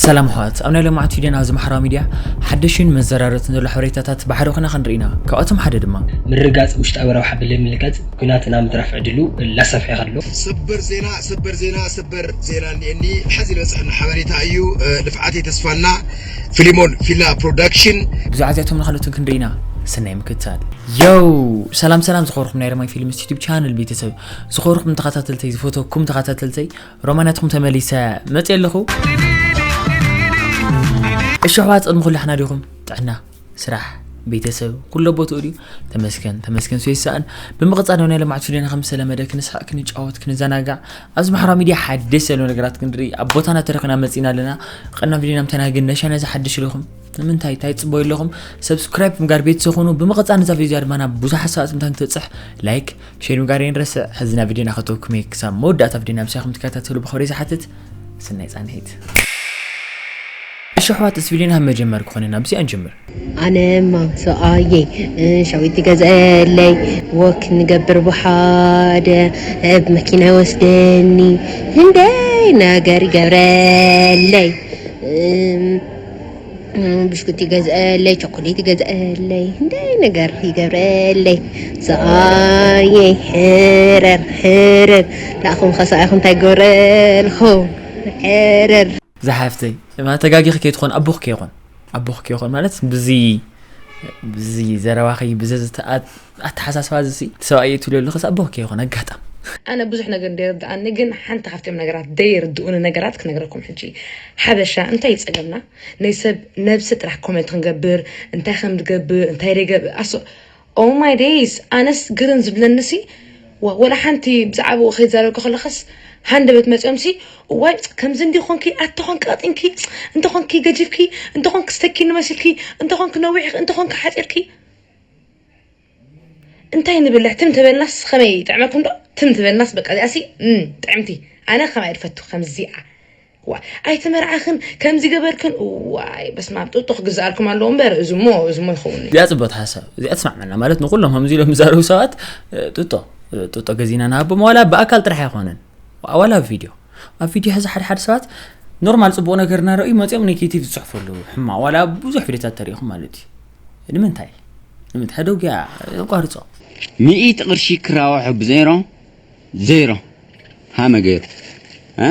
ሰላም ኣሕዋት፣ ኣብ ናይ ሎማዓት ቪድዮና ኣብዚ ማሕበራዊ ሚድያ ሓደሽን መዘራረትን ዘሎ ሓበሬታታት ብሓደ ኮይና ክንርኢ ኢና። ካብኣቶም ሓደ ድማ ምርግጋጽ ውሽጣዊ ረብሓ ብለይ ምልጋጽ ኲናትና ምትራፍ ዕድሉ ላሰፍሐ ከሎ። ሰበር ዜና፣ ሰበር ዜና፣ ሰበር ዜና እኒኤኒ። ሕዚ ዝበጽሐና ሓበሬታ እዩ። እ፣ ልፍዓተይ ተስፋና፣ ፊሊሞን ፊላ ፕሮዳክሽን። ብዛዕባ እዚኣቶም ንኻልኦትን ክንርኢ ኢና። ሰናይ ምክትታል። ዮው! ሰላም ሰላም ዝኸበርኩም ናይ ረማይ ፊልምስ ዩቱብ ቻነል ቤተሰብ፣ ዝኸበርኩም ተኸታተልተይ፣ ዝፈተኩም ተኸታተልተይ፣ ሮማናትኩም ተመሊሰ መጽእ ኣለኹ። እሺ ኣሕዋት፣ ቅድሚ ኩሉ ሓና ዲኹም? ጥዕና፣ ስራሕ፣ ቤተሰብ ኩሎ ቦትኡ ድዩ? ተመስገን፣ ተመስገን ሱ ይሰኣን። ብምቕጻል ናይ ሎማዓት ቪድዮና ከም ዝተለመደ ክንስሓቅ፣ ክንጫወት፣ ክንዘናጋዕ፣ ኣብዚ ማሕበራዊ ሚድያ ሓደሽ ዘሎ ነገራት ክንርኢ ኣብ ቦታና ተረኺና መጺና ኣለና። ቀና ቪድዮና ምተናግን ነሻና ዝሓድሽ ኣለኹም። ንምንታይ እንታይ ትጽበዩ ኣለኹም? ሰብስክራይብ ምግባር ቤተሰብ ኩኑ። ብምቕጻል ነዛ ቪድዮ ድማ ናብ ብዙሓት ሰባት ምታን ትበጽሕ ላይክ፣ ሼር ምግባር የንረስዕ። ሕዚ ናብ ቪድዮና ከተውኩም እየ። ክሳብ መወዳእታ ቪድዮና ምሳኹም ትከታተሉ ብኽብሪ ዝሓትት። ሰናይ ጻንሒት። እሺ ኣሕዋት፣ እዚ ቪድዮና ካብ መጀመር ክኾነ ናብዚ ኣንጀምር። ኣነማ ሰብኣየይ ሻዊት ይገዝአለይ፣ ወክ ንገብር ብሓደ፣ ኣብ መኪና ይወስደኒ፣ ህንደይ ነገር ይገብረለይ። እም፣ ብሽኩቲ ይገዝአለይ፣ ቸኮሌት ይገዝአለይ፣ ህንደይ ነገር ይገብረለይ። ሰብኣየይ ሕረር፣ ሕረር። ንኣኹም ከ ሰብኣይኹም እንታይ ይገብረልኩም? ሕረር። ዝሓፍተይ፣ ማ ተጋጊኺ ከይትኾን ኣቦኺ ከይኾን፣ ኣቦኺ ከይኾን ማለት ብዚ፣ ብዚ ዘረባኺ፣ ብዚ ዝተ-፣ ኣት-፣ ኣተሓሳስባ እዚ ሰብኣይ ትብሎ ኣለኽስ ኣቦኺ ከይኾን ኣጋጣሚ። ኣነ ብዙሕ ነገር እንደ ይርድኣኒ፣ ግን ሓንቲ ካብቶም ነገራት ደየርድኡኒ ነገራት ክነግረኩም ሕጂ። ሓበሻ እንታይ ይጸገምና? ናይ ሰብ ነብሲ ጥራሕ ኮመንት ክንገብር፣ እንታይ ከም ዝገብር፣ እንታይ ደይገብር፣ ኣሶ-፣ Oh my days፣ ኣነስ ግርም ዝብለኒ ሲ፣ ዋ-፣ ወላ ሓንቲ ብዛዕባኡ ከይዛረብኩ ከለኸስ ሃንደበት መጺኦም ሲ፣ እዋይ፣ ከምዚ እንዲ ኾንኪ፣ ኣቲ ኾንኪ ቀጢንኪ፣ እንተ ኾንኪ ገጂፍኪ፣ እንተ ኾንኪ ስተኪኒ መሲልኪ፣ እንተ ኾንኪ ነዊሕኪ፣ እንተ ኾንኪ ሓጺርኪ። እንታይ ንብልዕ? ትም ተበልናስ ከመይ ይጥዕመኩም ዶ? ትም ተበልናስ በቃ እዚኣ ሲ፣ እም፣ ጥዕምቲ። ኣነ ከማይ ድፈቱ ከምዚኣ። ዋ፣ ኣይተመርዓኽን፣ ከምዚ ገበርክን። ዋይ፣ በስመ ኣብ፣ ጡጦ ክግዝኣልኩም ኣለዎ እምበር፣ እዚ እሞ፣ እዚ እሞ ይኸውን እዩ። እዚኣ ጽብቕቲ ሓሳብ፣ እዚኣ ትስማዕመና። ማለት ንኹሎም ከምዚ ኢሎም ዝዛረቡ ሰባት፣ እ፣ ጡጦ፣ እ፣ ጡጦ ገዚእና ንሃቦም፣ ዋላ ብኣካል ጥራሕ ኣይኮነን። ዋ-፣ ዋላ ኣብ ቪድዮ። ኣብ ቪድዮ ሕዚ ሓደ ሓደ ሰባት ኖርማል ጽቡቕ ነገር እናረኣዩ መጺኦም ኔጌቲቭ ዝጽሕፉ ኣለዉ። ሕማቕ፣ ዋላ ብዙሕ ቪድዮታት ተሪኢኹም ማለት እዩ። ንምንታይ? ንምንታይ? ደውግያ፣ ኣቋርጾ። ሚእቲ ቅርሺ ክራዋሑ ብዜሮ፣ ዜሮ። ሃመ ገይሩ። እ?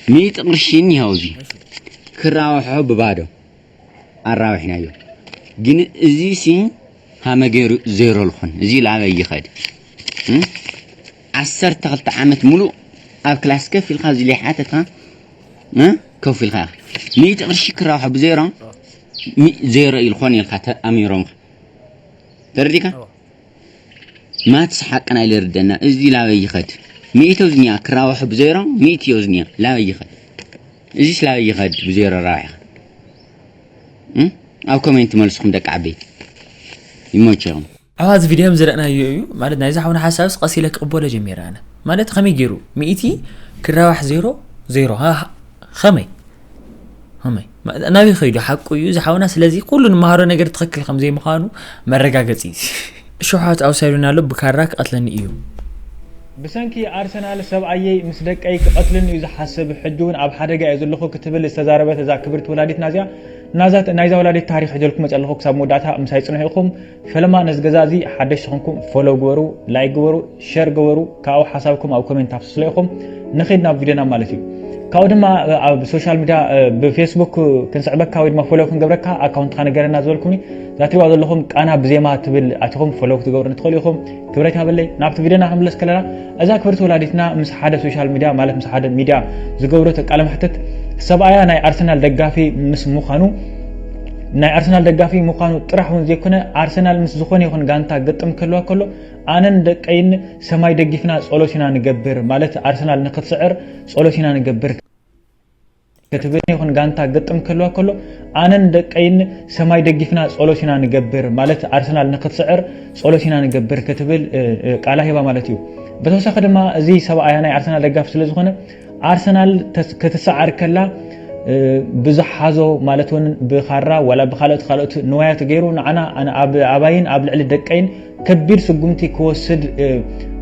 ሚእቲ ቅርሺ እኒሃው እዚ። ክራዋሑ ብባዶ። ኣራዊሕናዮ። ግን እዚ ሲ ሃመ ገይሩ ዜሮ ልኾን። እዚ ላበይ ይኸድ? እ? ዓሰርተ ክልተ ዓመት ሙሉእ ኣብ ክላስ ከፍ ኢልካ እዚ ለይሓተትካ፣ እ? ከፍ ኢልካ ኢኻ። ሚእቲ ቅርሺ ክራዋሑ ብዜሮ፣ ሚ-፣ ዜሮ ኢልኾን ኢልካ ተኣሚሮም። ተረዲካ? ማትስ ሓቅና ኢለ ይርደና። እዚ ላበይ ይኸድ? ሚእቲ ዝኒያ ክራዋሑ ብዜሮ፣ ሚእቲ ዮ ዝኒያ ላበይ ይኸድ? እዚስ ላበይ ይኸድ ብዜሮ ራባሕ? እም? ኣብ ኮሜንት መልስኹም ደቂ ዓበይቲ። ይመቸኹም። ኣዋ፣ እዚ ቪድዮ ከም ዝረእናዮ እዩ። ማለት ናይዚ ሓውና ሓሳብስ ቀስ ኢለ ክቕበሎ ጀሚረ ኣነ። ማለት ከመይ ገይሩ? ሚእቲ ክራባሕ ዜሮ፣ ዜሮ። ሃ፣ ሃ፣ ከመይ? ከመይ? ማ-፣ ናበይ ከይዱ? ሓቁ እዩ እዚ ሓውና። ስለዚ ኩሉ ንመሃሮ ነገር ትኽክል ከም ዘይምዃኑ መረጋገጺ እዩ። እሾሓት ኣውሳዱና ኣሎ፣ ብካራ ክቐትለኒ እዩ። ብሰንኪ ኣርሰናል ሰብኣየይ ምስ ደቀይ ክቐትልኒ እዩ ዝሓስብ፣ ሕጂ እውን ኣብ ሓደጋ እየ ዘለኹ ክትብል ዝተዛረበት እዛ ክብርቲ ወላዲትና እዚኣ፣ ናዛ-፣ ናይዛ ወላዲት ታሪኽ ሒዘልኩም መፅእ ኣለኹ። ክሳብ መወዳእታ ምሳይ ፅንሑ ኢኹም። ፈለማ ነዚ ገዛ እዚ ሓደሽቲ ኾንኩም ፎሎው ግበሩ፣ ላይክ ግበሩ፣ ሸር ግበሩ፣ ካብኡ ሓሳብኩም ኣብ ኮሜንት ኣፍስስሎ ኢኹም። ንኺድ ናብ ቪድዮና ማለት እዩ። ካብኡ ድማ ኣብ ሶሻል ሚድያ፣ እ፣ ብፌስቡክ ክንስዕበካ ወይ ድማ ፎሎው ክንገብረካ ኣካውንትካ ንገረና ዝበልኩምኒ፣ እዛ ትሪእዋ ዘለኹም ቃና ብዜማ ትብል ኣቲኹም ፎሎው ክትገብሩኒ ትኽእሉ ኢኹም። ክብረት ይሃበለይ። ናብቲ ቪድዮና ክንምለስ ከለና፣ እዛ ክብርቲ ወላዲትና ምስ ሓደ ሶሻል ሚድያ፣ ማለት ምስ ሓደ ሚድያ ዝገብረቶ ቃለ መሕትት፣ ሰብኣያ ናይ ኣርሰናል ደጋፊ ምስ ምዃኑ፣ ናይ ኣርሰናል ደጋፊ ምዃኑ ጥራሕ እውን ዘይኮነ፣ ኣርሰናል ምስ ዝኾነ ይኹን ጋንታ ገጥም ክህልዋ ከሎ፣ ኣነን ደቀይን ሰማይ ደጊፍና ጸሎት ኢና ንገብር፣ ማለት ኣርሰናል ንክትስዕር ጸሎት ኢና ንገብር ክትብል ይኹን ጋንታ ገጥም ክህልዋ ከሎ፣ ኣነን ደቀይን ሰማይ ደጊፍና ጸሎት ኢና ንገብር፣ ማለት ኣርሰናል ንክትስዕር ጸሎት ኢና ንገብር ክትብል፣ እ፣ እ፣ ቃላ ሂባ ማለት እዩ። ብተወሳኺ ድማ እዚ ሰብኣያ ናይ ኣርሰናል ደጋፊ ስለ ዝኾነ፣ ኣርሰናል ተስ-፣ ክትሰዓር ከላ፣ እ፣ ብዝሓዞ ማለት እውን ብኻራ ዋላ ብኻልኦት፣ ካልኦት ንዋያት ገይሩ ንዓና፣ ኣነ ኣብ ኣባይን ኣብ ልዕሊ ደቀይን ከቢድ ስጉምቲ ክወስድ፣ እ፣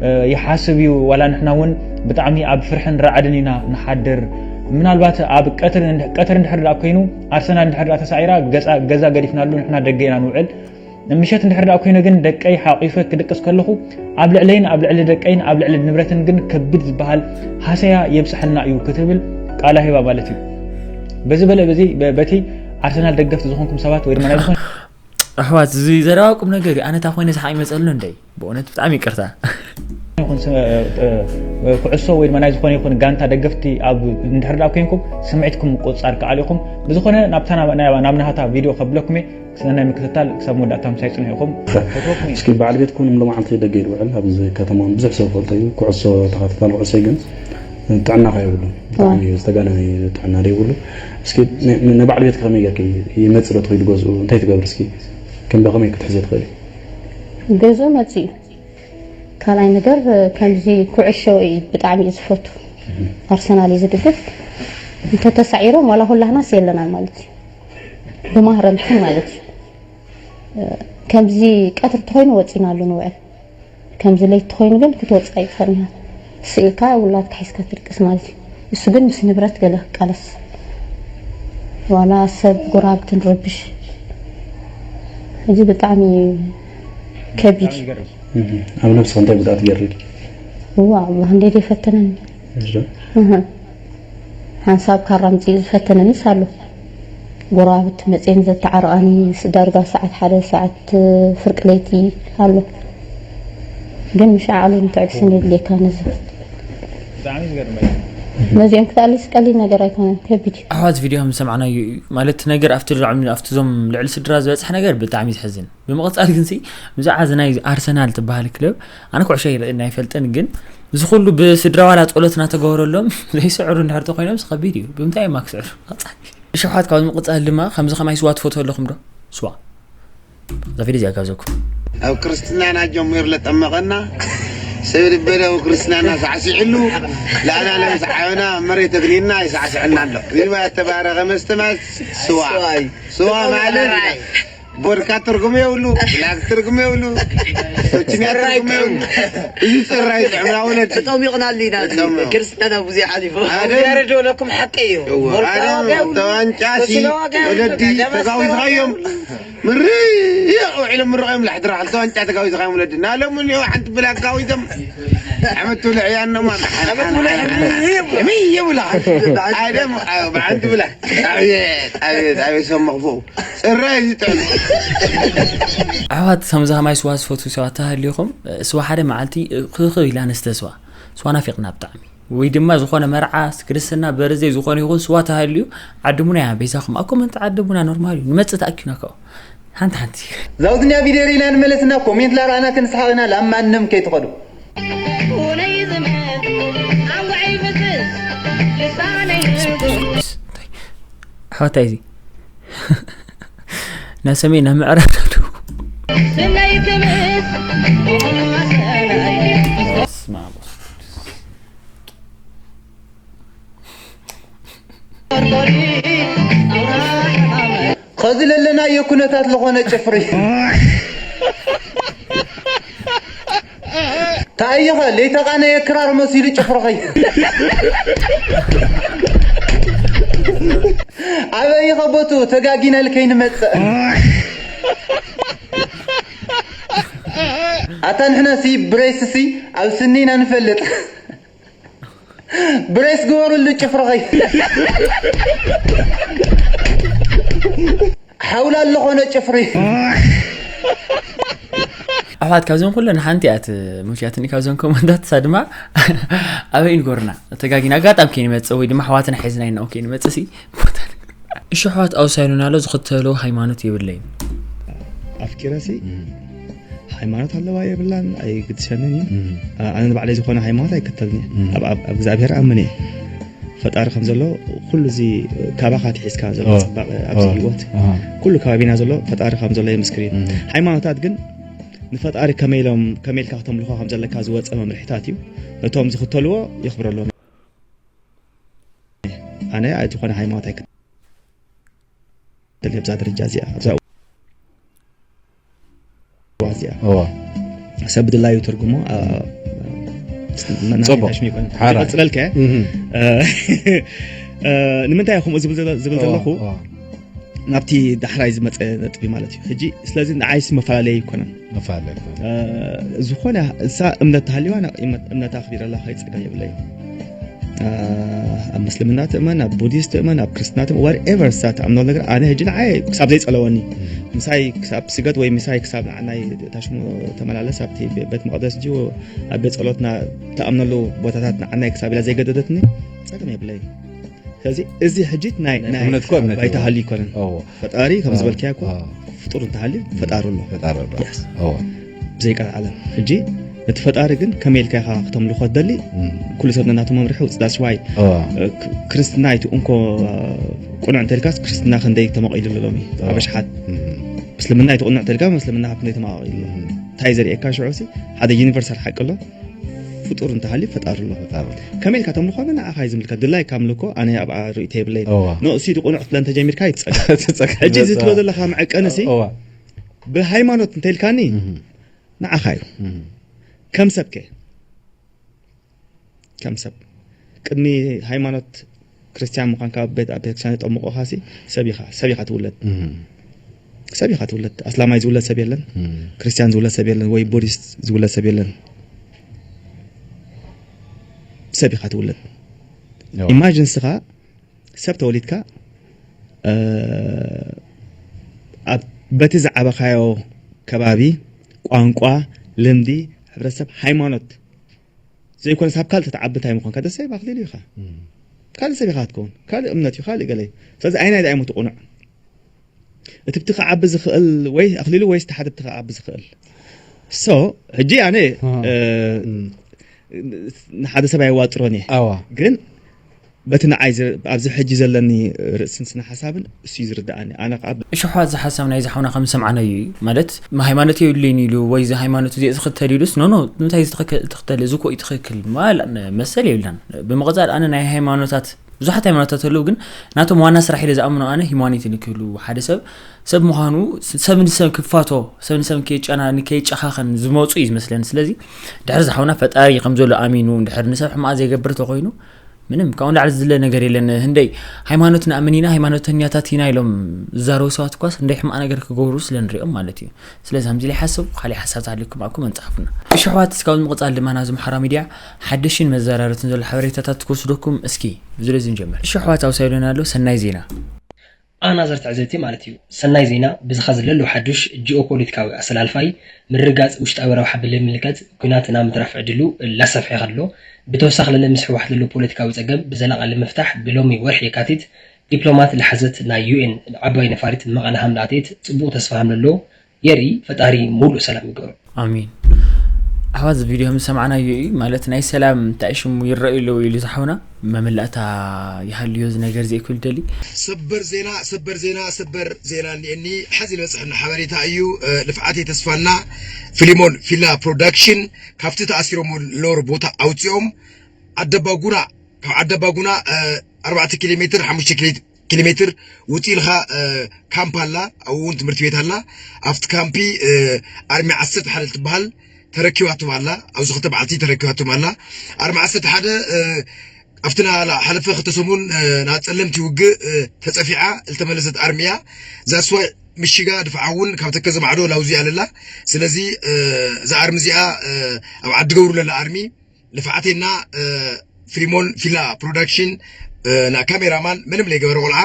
እ፣ ይሓስብ እዩ። ዋላ ንሕና እውን ብጣዕሚ ኣብ ፍርሕን ራዕድን ኢና ንሓድር። ምናልባት ኣብ ቀትሪ እንድ- ቀትሪ እንድሕር ደኣ ኮይኑ ኣርሰናል እንድሕር ደኣ ተሳዒራ ገዛ ገዛ ገዲፍናሉ ንሕና ደገ ኢና ንውዕል። ምሸት እንድሕር ደኣ ኮይኑ ግን ደቀይ ሓቂፈ ክድቅስ ከለኹ ኣብ ልዕለይን ኣብ ልዕሊ ደቀይን ኣብ ልዕሊ ንብረትን ግን ከቢድ ዝበሃል ሃሰያ የብፅሐልና እዩ ክትብል ቃላ ሂባ ማለት እዩ። በዚ በለ በዚ በ- በቲ ኣርሰናል ደገፍቲ ዝኾንኩም ሰባት ወይ ድማ ናይ ዝኾነ ኣሕዋት እዚ ዘረባ ቁም ነገር እዩ። ኣነ እታ ኮይነ ዝሓቅ ይመፀሉ እንደይ ብእውነት ብጣዕሚ ይቅርታ። ይኹን ስ- እ- እ- ኩዕሶ ወይ ድማ ናይ ዝኾነ ይኹን ጋንታ ደገፍቲ ኣብ እንድሕር ደኣ ኮይንኩም ስምዒትኩም ምቁፅፃር ከኣል ኢኹም። ብዝኾነ ናብታ ናብ- ናብ ናብ ናሃታ ቪድዮ ከብለኩም እየ። ሰናይ ምክትታል ክሳብ መወዳእታ ምሳይ ፅንሑ ኢኹም። ፈትወኩም እየ። እስኪ በዓል ቤትኩም ሎም መዓልቲ ደገ ይውዕል ኣብዚ ከተማ ብዙሕ ሰብ ፈልጦ እዩ። ኩዕሶ ተኸታታሊ ኩዕሶ እዩ ግን ጥዕና ከ የብሉን። ብጣዕሚ ዝተጋነነ እዩ ጥዕና ዘይብሉ። እስኪ ን- ን- ንበዓል ቤትኪ ከመይ ጌርኪ ይመጽእ ዶ ትኽእሊ ገዝኡ እንታይ ትገብሪ እስኪ ከም ከመይ ክትሕዚ ትኽእሊ? ገዝኡ መፅኡ እዩ። ካልኣይ ነገር ከምዚ ኩዕሾ እዩ ብጣዕሚ እዩ ዝፈቱ። ኣርሰናል እዩ ዝድግፍ። እንተተሳዒሮም ዋላ ኩላህናስ የለናን ማለት እዩ። ብማህረምቲ ማለት እዩ። ከምዚ ቀትሪ ተኾይኑ ወፂናሉ ንውዕል። ከምዚ ለይቲ ተኾይኑ ግን ክትወፅእ ኣይትኽእልን ኢኻ። ስኢልካ ውላድካ ሒዝካ ትድቅስ ማለት እዩ። እሱ ግን ምስ ንብረት ገለ ክቃለስ ዋላ ሰብ ጎረባብቲ ንረብሽ። እዚ ብጣዕሚ ከቢድ እዩ። እህ፣ ኣብ ነብስኻ እንታይ ጉድኣት ገይሩ? እዋ ብክንደይ ዘይፈተነኒ። እሺ። እህ። ሓንሳብ ካራ ምፅኡ ዝፈተነኒስ ኣሎ። ጎረባብቲ መፅየን ዘተዓረቓኒ ዳርጋ ሰዓት ሓደ ሰዓት ፍርቂ ለይቲ ኣሎ። ግን ምሽ ዓቕሊ ምትዕግስን የድልየካ ነዚ ብጣዕሚ ዝገርመኝ። ነዚኦም ክትኣልስ ቀሊል ነገር ኣይኮነን፣ ከቢድ እዩ። ኣሕዋት ቪድዮ ከም ዝሰማዕናዮ እዩ ማለት እቲ ነገር ኣብቲ ልዕሊ ኣብቲ ዞም ልዕሊ ስድራ ዝበፅሐ ነገር ብጣዕሚ ዘሕዝን። ብምቕፃል ግን ሲ ብዛዕባ እዚ ናይ ኣርሰናል ትበሃል ክለብ ኣነ ኩዕሾ ይርእና ኣይፈልጥን፣ ግን እዚ ኩሉ ብስድራ ዋላ ፀሎት እናተገበረሎም ዘይስዕሩ እንድሕር ተኮይኖም ከቢድ እዩ። ብምንታይ እዮም ክስዕሩ? ቀፃሊ እሽሓት ካብ ምቕፃል ድማ ከምዚ ከማይ ስዋ ትፈትዎ ኣለኹም ዶ? ስዋ እዛ ቪድዮ እዚኣ ጋብዘኩም። ኣብ ክርስትናና ጀሚሩ ለጠመቐና ሰብ ልበለ ኣብ ክርስትናና ሳዕሲዕሉ ለኣና ለምስዓበና መሬት ተግኒና ይሳዕስዐና ኣሎ። ቪቫ ተባረኸ መስተማስ ስዋ ስዋ ማለት ቦድካ ትርጉም የብሉ፣ ብላክ ትርጉም የብሉ፣ ሶችንያ ትርጉም የብሉ። እዚ ፅራይ ጥዕምና ወለዲ ተጠሚቕናሉ ኢና። ተጠሚቑ። ክርስትና ብዙ ሓሊፉ። ሓደ ያረዶ ለኩም ሓቂ እዩ። እዎ፣ ቦርካ ኣረ ዋጋ የብሉ። ተዋንጫ ሲ ሶችንያ ዋጋ የብሉ። ወለዲ ደመስ ተጋዊዝኻዮም ምርእ ውዒሎም ምርቕ እዮም ላሕድራ ክልተ ዋንጫ ተጋዊዝኻዮም ወለዲ ናለሙን እዮ ሓንቲ ብላክ ጋዊዞም ዓመት ትብልዕ እያ እኖማ ዓመት ትብልዕ እያ። ምይ የብላ ሓደ ብሓንቲ ብላ ኣቤት ኣቤት ኣቤት ሰብ መኽፍኡ ፅራይ ዝጠሉ ኣሕዋት ከምዚ ከማይ ስዋ ዝፈትዉ ሰባት ተሃልዩኹም ስዋ ሓደ መዓልቲ ክኽብ ኢላ ንስተ ስዋ ስዋ ናፊቕና ብጣዕሚ ወይ ድማ ዝኾነ መርዓ ክርስትና በርዘይ ዝኾነ ይኹን ስዋ ተሃልዩ ዓድሙና እያ ቤዛኹም ኣብ ኮመንት ዓድሙና ኖርማል እዩ ንመፅእ ተኣኪብና ካብኡ ሓንቲ ሓንቲ ዛውዝኛ ቪድዮ ሪና ንመለስና ኮሜንት ላርኣና ክንስሓቕና ላብ ማንም ከይትኸዱ ሓወታይ እዚ ናብ ሰሜን ናብ ምዕራብ ዶ ኸዚ ለለናዮ ኩነታት ዝኾነ ጭፍሪ ተኣይኸ ለይተቓነየ ክራር መሲሉ ጭፍርኸይ ኣበይኸ ቦቱ ተጋጊና ልከይንመፅእ ኣታ ንሕና ሲ ብሬስ ሲ ኣብ ስኒና ንፈልጥ ብሬስ ግበሩሉ ጭፍርኸይ ሓውላ ኣለኾነ ጭፍሪ ኣሕዋት ካብዞም ኩለን ሓንቲ እያ ሙሽያትኒ ካብዞም ኮመንታት እሳ ድማ ኣበይ ንጎርና ተጋጊና ኣጋጣም ከይንመፅእ ወይ ድማ ኣሕዋትና ሒዝና ኢና ከይንመፅእ ሲ እሺ ኣሕዋት ኣውሳይኑና ኣሎ ዝኽተሎ ሃይማኖት የብለይን ኣፍቂረሲ ሃይማኖት ኣለዋ የብላን ኣይግድሰንን እዩ ኣነ ንባዕለይ ዝኾነ ሃይማኖት ኣይከተልን እየ ኣብ እግዚኣብሔር ኣምን እየ ፈጣሪ ከም ዘሎ ኩሉ እዚ ካባኻ ትሒዝካ ዘሎ ፅባቐ ኣብዚ ህይወት ኩሉ ከባቢና ዘሎ ፈጣሪ ከም ዘሎ የምስክር እዩ ሃይማኖታት ግን ንፈጣሪ ከመይ ኢሎም ከመይ ኢልካ ክተምልኾ ከም ዘለካ ዝወፀ መምርሒታት እዩ ነቶም ዝኽተልዎ የኽብረሎም ኣነ ዝኾነ ሃይማኖት ኣይከተልን ኣብዛ ደረጃ እዚኣ ኣብዛ እዋ እዚኣ ሰብ ድላዩ ትርጉሞ ጽቡቅ። ሓራ። ቀፅለልከ ንምንታይ ከምኡ ዝብል ዘለኹ ናብቲ ዳሕራይ ዝመፀ ነጥቢ ማለት እዩ። ሕጂ ስለዚ ንዓይስ መፈላለየ ኣይኮነን። መፈላለየ ዝኾነ እሳ እምነት ተሃልዋ እምነት ኣኽቢረላ ከይፀገም የብለይ። ኣብ ምስልምና ትእመን፣ ኣብ ቡዲስት ትእመን፣ ኣብ ክርስትና ትእመን፣ whatever እሳ ትኣምኖ ነገር ኣነ ሕጂ ንዓይ ክሳብ ዘይፀለወኒ ምሳይ ክሳብ ስገድ ወይ ምሳይ ክሳብ ንዓናይ ታሽሙ ተመላለስ ኣብቲ ቤት መቕደስ ጂ ኣብ ቤት ጸሎትና ትኣምነሉ ቦታታት ንዓናይ ክሳብ ኢላ ዘይገደደትኒ ጸገም የብለይ። ስለዚ እዚ ሕጂ ናይ ናይ እምነት እኮ እምነት ባይታ እዩ። ሃልዩ ኣይኮነን። እዎ። ፈጣሪ ከም እዎ። ዝበልካዮ እኮ እዎ። ፍጡር እንተሃልዩ ፈጣሪ ኣሎ። ፈጣሪ ኣሎ። Yes። እዎ። ብዘይቃል ዓለም። ሕጂ እቲ ፈጣሪ ግን ከመይ ኢልካ ኢኻ ክተምልኾ ትደሊ? እም። ኩሉ ሰብ ነናቱ መምርሒ ውፅእ። That's why እዎ። እ፣ ክ-፣ ክርስትና እቲ እንኮ፣ እ፣ ቁኑዕ እንተልካስ ክርስትና ክንደይ ተመቒሉ ኣሎ ሎሚ እዎ። ኣብ ኣሽሓት። እም። ምስልምና እቲ ቁኑዕ እንተልካ ምስልምና ክንደይ ተመቓቒሉ ኣሎ። እም። እንታይ ዘርእየካ ሽዑ ሲ ሓደ ዩኒቨርሳል ሓቂ ኣሎ። ፍጡር እንተሃልዩ ፈጣሪ ኣሎ። ፈጣሪ ኣሎ። ከመይ ኢልካ ተምልኾ ግን ንዓኻ እዩ ዝምልከት። ድላይካ ኣምልኮ፣ ኣነ ኣብኣ ርእይቶ የብለይን። እዋ። ንእሱ እቲ ቁኑዕ ክትብለ እንተጀሚርካ ይትጸገም። ትጸገም። ሕጂ እዚ ትብሎ ዘለኻ መዐቀኒ ሲ እዋ። ብሃይማኖት እንተኢልካኒ እህ። ንዓኻ እዩ። እህ። ከም ሰብ ከ? ከም ሰብ። ቅድሚ ሃይማኖት ክርስትያን ምዃንካ ኣብ ቤት፣ ኣብ ቤተክርስትያን የጠምቑኻ ሲ ሰብ ኢኻ፣ ሰብ ኢኻ ትውለድ። እህ። ሰብ ኢኻ ትውለድ። ኣስላማይ ዝውለድ ሰብ የለን። እህ። ክርስትያን ዝውለድ ሰብ የለን። ወይ ቡዲስት ዝውለድ ሰብ የለን። ሰብ ኢኻ ትውለድ። እዋ። ኢማጂን ንስኻ ሰብ ተወሊድካ፣ እ፣ ኣብ፣ በቲ ዝዓበኻዮ ከባቢ፣ ቋንቋ፣ ልምዲ፣ ሕብረተሰብ፣ ሃይማኖት ዘይኮነስ ኣብ ካልእ ተትዓቢ እንታይ ምኾንካ? ደሰ ኣኽሊሉ ኢኻ። እም። ካልእ ሰብ ኢኻ ክትከውን። ካልእ እምነት እዩ፣ ካልእ ገለ እዩ። ስለዚ ኣየናይ ደኣ እዩ እቲ ቁኑዕ? እቲ ብቲ ክዓቢ ዝኽእል ወይ ኣኽሊሉ ወይስ እቲ ሓደ ብቲ ክዓቢ ዝኽእል? So፣ ሕጂ ኣነ፣ ኣሃ። እ፣ እም። ንሓደ ሰብ ኣየዋጥሮን እየ። ኣዋ። ግን በቲ ንዓይ ዝ-፣ ኣብዚ ሕጂ ዘለኒ ርእስን ስነ ሓሳብን እሱ እዩ ዝርድኣኒ። ኣነ ከዓ እሺ፣ ኣሕዋት፣ እዚ ሓሳብ ናይዚ ሓውና ከም ዝሰማዕናዮ እዩ። ማለት፣ ሃይማኖት የብለይን ኢሉ ወይ እዚ ሃይማኖት እዚ ዝኽተል ኢሉስ፣ ኖ፣ ኖ፣ እንታይ እዚ ትኽክ-፣ ትኽተል? እዚ እኮ እዩ ትኽክል። ማል-፣ መሰል የብልናን። ብምቕጻል ኣነ ናይ ሃይማኖታት፣ ብዙሓት ሃይማኖታት ኣለዉ፣ ግን ናቶም ዋና ስራሕ ኢለ ዝኣምኖ ኣነ ሂማኒቲ ንክህሉ፣ ሓደ ሰብ ሰብ ምዃኑ፣ ስ-፣ ሰብ ንሰብ ክፋቶ፣ ሰብ ንሰብ ከይጨና-፣ ከይጨኻኸን ዝመፁ እዩ ዝመስለኒ። ስለዚ ድሕሪ ዝሓውና ፈጣሪ ከም ዘሎ ኣሚኑ፣ እንድሕር ንሰብ ሕማቕ ዘይገብር ተኾይኑ፣ ምንም ካብኡ ንላዕሊ ዝድለ ነገር የለን። ህንደይ ሃይማኖት ንኣምን ኢና፣ ሃይማኖተኛታት ኢና ኢሎም ዝዛረቡ ሰባት እኳስ ህንደይ ሕማቕ ነገር ክገብሩ ስለ ንሪኦም ማለት እዩ። ስለዚ ከምዚ ኢለ ይሓስብ፣ ካሊእ ሓሳብ ተሃልዩኩም ኣብኩም ኣንጻሕፉና። እሺ ኣሕዋት፣ እስካብ ምቕጻል ድማ ናብዚ ምሓራ ሚድያ ሓድሽን መዘራረትን ዘሎ ሓበሬታታት ክወስደኩም እስኪ ብዝለዚ ንጀምር። እሺ ኣሕዋት፣ ኣውሳይዶና ኣሎ ሰናይ ዜና። ኣናዘር ትዕዝብቲ ማለት እዩ። ሰናይ ዜና፣ ብዝኻ ዘለሉ ሓዱሽ ጂኦፖለቲካዊ ኣሰላልፋይ ምርግጋጽ ውሽጣዊ ረብሓ ብልምልከት ኲናት ናብ ምትራፍ ዕድሉ ላሰፍሐ ከሎ፣ ብተወሳኺ ለለ ምስ ህወሓት ዘሎ ፖለቲካዊ ጸገም ብዘላቒ ልምፍታሕ ብሎሚ ወርሒ የካቲት ዲፕሎማት ልሓዘት ናይ ዩ ኤን ዓባይ ነፋሪት መቐለ ሃም ልኣተየት ጽቡቕ ተስፋ ሃም ለሎ የርኢ። ፈጣሪ ሙሉእ ሰላም ይግበሮ። ኣሚን። ኣሕዋት፣ እዚ ቪድዮ ምስ ሰማዕናዮ እዩ፣ ማለት ናይ ሰላም እንታይ ሽሙ ይረኣዩ ኣለዉ ኢሉ ዝሓውና መመላእታ ይሃልዮ እዚ ነገር እዚ ክብል ደሊ። ሰበር ዜና፣ ሰበር ዜና፣ ሰበር ዜና እኒኤኒ። ሓዚ ዝበፅሐና ሓበሬታ እዩ። እ፣ ልፍዓተይ ተስፋና ፊሊሞን ፊላ ፕሮዳክሽን ካብቲ ተኣሲሮም ለሩ ቦታ ኣውፂኦም ዓደባጉና፣ ካብ ዓደባጉና፣ እ፣ ኣርባዕተ ኪሎ ሜትር፣ ሓሙሽተ ኪሎ ሜትር ውፅእ ኢልካ፣ እ፣ ካምፕ ኣላ፣ ኣብኡ እውን ትምህርቲ ቤት ኣላ። ኣብቲ ካምፒ፣ እ፣ ኣርሚ ዓሰርተ ሓደ ትበሃል ተረኪባቶም ኣላ። ኣብዚ ክልተ መዓልቲ ተረኪባቶም ኣላ። ኣርሚ ዓሰርተ ሓደ፣ እ፣ ኣብቲ ናሓለፈ ክልተ ሰሙን፣ እ፣ ናብ ጸለምቲ ውግእ፣ እ፣ ተጸፊዓ ዝተመለሰት ኣርሚ እያ። ዛስዋይ ምሽጋ ድፍዓ እውን ካብ ተከዘ ማዕዶ ላውዚ ኣለላ። ስለዚ፣ እ፣ እዛ ኣርሚ እዚኣ፣ እ፣ ኣብ ዓዲ ገብሩ ለላ ኣርሚ ልፍዓቴና፣ እ፣ ፊሊሞን ፊላ ፕሮዳክሽን፣ እ፣ ና ካሜራማን ምንም ለይገበረ ቆልዓ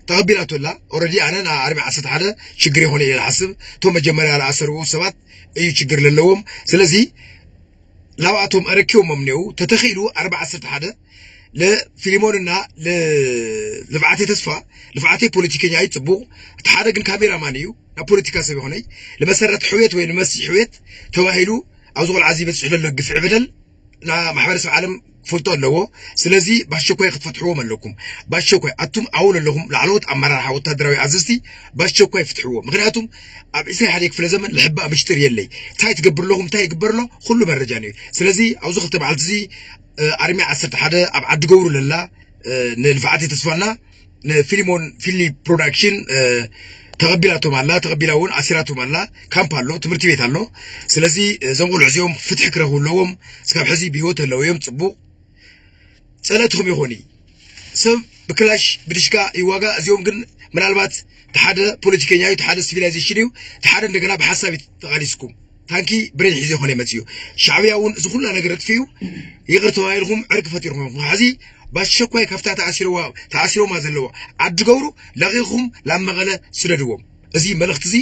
ተቐቢላቶ ኣላ። ኦረዲ ኣነ ና ኣርሚ ዓሰርተ ሓደ ሽግር ይኾነ ኢለ ዝሓስብ። እቶም መጀመርያ ዝኣሰርዎ ሰባት እዩ ሽግር ለለዎም። ስለዚ ላብኣቶም ኣረኪቦሞም እኒአው። ተተኺእሉ ኣርሚ ዓሰርተ ሓደ ለፊሊሞንና ለ-፣ ልፍዓቴ ተስፋ፣ ልፍዓቴ ፖለቲከኛ እዩ፣ ጽቡቕ። እቲ ሓደ ግን ካሜራማን እዩ፣ ናብ ፖለቲካ ሰብ ይኾነይ። ልመሰረት ሕውየት ወይ ልመስይ ሕውየት ተባሂሉ ኣብዚ ቆልዓ እዚ በፂሑ ዘሎ ግፍዒ በደል ና ማሕበረሰብ ዓለም ክፈልጦ ኣለዎ። ስለዚ ብኣሸኳይ ክትፈትሕዎም ኣለኩም። ብኣሸኳይ ኣቱም ኣውል ኣለኹም ላዕለዎት ኣመራርሓ ወታደራዊ ኣዘዝቲ ብኣሸኳይ ፍትሕዎ። ምኽንያቱም ኣብ ዕስራ ሓደ ክፍለ ዘመን ልሕባእ ምሽጥር የለይ። እንታይ ትገብር ኣለኹም፣ እንታይ ይግበር ኣሎ፣ ኩሉ መረጃ ነዩ። ስለዚ ኣብዚ ክልተ መዓልቲ እዚ፣ እ፣ ኣርሚ ዓሰርተ ሓደ ኣብ ዓዲ ገብሩ ለላ፣ እ፣ ንልፍዓት የተስፋና ንፊሊሞን ፊሊ ፕሮዳክሽን፣ እ፣ ተቐቢላቶም ኣላ። ተቐቢላ እውን ኣሲራቶም ኣላ። ካምፕ ኣሎ፣ ትምህርቲ ቤት ኣሎ። ስለዚ እዞም ቆልዑ እዚኦም ፍትሒ ክረኽቡ ኣለዎም። እስካብ ሕዚ ብህይወት ኣለዉ እዮም። ጽቡቕ ጸለእትኹም ይኾኒ። ሰብ ብክላሽ ብድሽካ ይዋጋ። እዚኦም ግን ምናልባት ሓደ ፖለቲከኛ እዩ፣ ሓደ ሲቪላይዜሽን እዩ፣ ሓደ እንደገና ብሓሳብ እዩ ተቓሊስኩም። ታንኪ ብሬን ሒዘ ይኾነ መፅዩ። ሻዕብያ እውን እዚ ኩላ ነገር ኣጥፊኡ ይቕር ተባሂልኩም ዕርቂ ፈጢርኩም ኢኹም። ሕዚ ባሸኳይ ካብታ ተኣሲሮማ ዘለዋ ዓዲ ገብሩ ለቒኹም ላብ መቐለ ስደድዎም። እዚ መልእኽቲ እዚ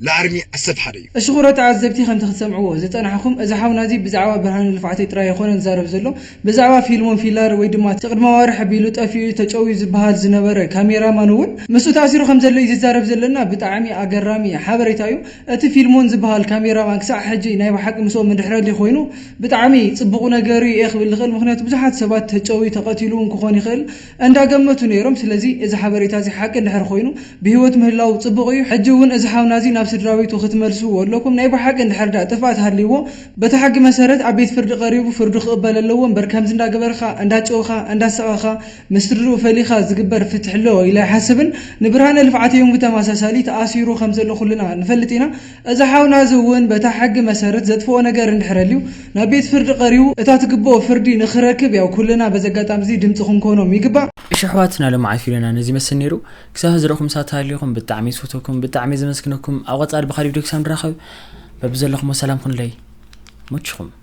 ለኣርሚ ዓሰርተ ሓደ እዩ። እሽኹረ ተዓዘብቲ ከምቲ ክትሰምዕዎ ዝጸናሕኹም፣ እዚ ሓውና እዚ ብዛዕባ ብርሃነ ልፍዓተይ ጥራይ ኣይኮነን ዝዛረብ ዘሎ፣ ብዛዕባ ፊልሞን ፊላር ወይ ድማ ቅድሚ ኣዋርሕ ኣቢሉ ጠፊኡ ተጨውዩ ዝበሃል ዝነበረ ካሜራማን እውን ምስኡ ተኣሲሩ ከም ዘሎ እዩ ዝዛረብ ዘለና። ብጣዕሚ ኣገራሚ ሓበሬታ እዩ። እቲ ፊልሞን ዝበሃል ካሜራማን ክሳዕ ሕጂ ናይ ብሓቂ ምስኦም እንድሕር ኣልዩ ኮይኑ ብጣዕሚ ጽቡቕ ነገር እዩ እየ ክብል ዝኽእል። ምኽንያቱ ብዙሓት ሰባት ተጨውዩ ተቐቲሉ እውን ክኾን ይኽእል እንዳገመቱ ነይሮም። ስለዚ እዚ ሓበሬታ እዚ ሓቂ እንድሕር ኮይኑ ብህይወት ምህላው ጽቡቕ እዩ። ሕጂ እውን እዚ ሓውና እዚ ናብ ስድራ ቤቱ ክትመልስዎ ኣለኩም። ናይ ብሓቂ እንድሕር ደኣ ጥፍኣት ሃልይዎ በቲ ሕጊ መሰረት ኣብ ቤት ፍርዲ ቀሪቡ ፍርዱ ክቕበል ኣለዎ እምበር ከምዚ እንዳገበርኻ፣ እንዳጨውኻ፣ እንዳሰቐኻ፣ ምስ ስድርኡ ፈሊኻ ዝግበር ፍትሒ ኣሎ ኢለ ኣይሓስብን። ንብርሃነ ልፍዓተይ እውን ብተመሳሳሊ ተኣሲሩ ከም ዘሎ ኩልና ንፈልጥ ኢና። እዚ ሓውና እዚ እውን በታ ሕጊ መሰረት ዘጥፍኦ ነገር እንድሕር ኣልዩ ናብ ቤት ፍርዲ ቀሪቡ እታ ትግብኦ ፍርዲ ንኽረክብ ያው ኩልና በዚ ኣጋጣሚ እዚ ድምፂ ክንኮኖም ይግባእ። እሺ ኣሕዋትና፣ ሎሚ ዓፊሉና ነዚ ይመስል ነይሩ። ክሳብ ዝረኹም ሳት ሃልዩኹም ብጣዕሚ ዝፈተኩም፣ ብጣዕሚ ዘመስግነኩም። ኣብ ቀጻሊ ብኻሊእ ቪድዮ ክሳብ ንራኸብ በብዘለኹም ሰላም ኩኑለይ። መችኹም።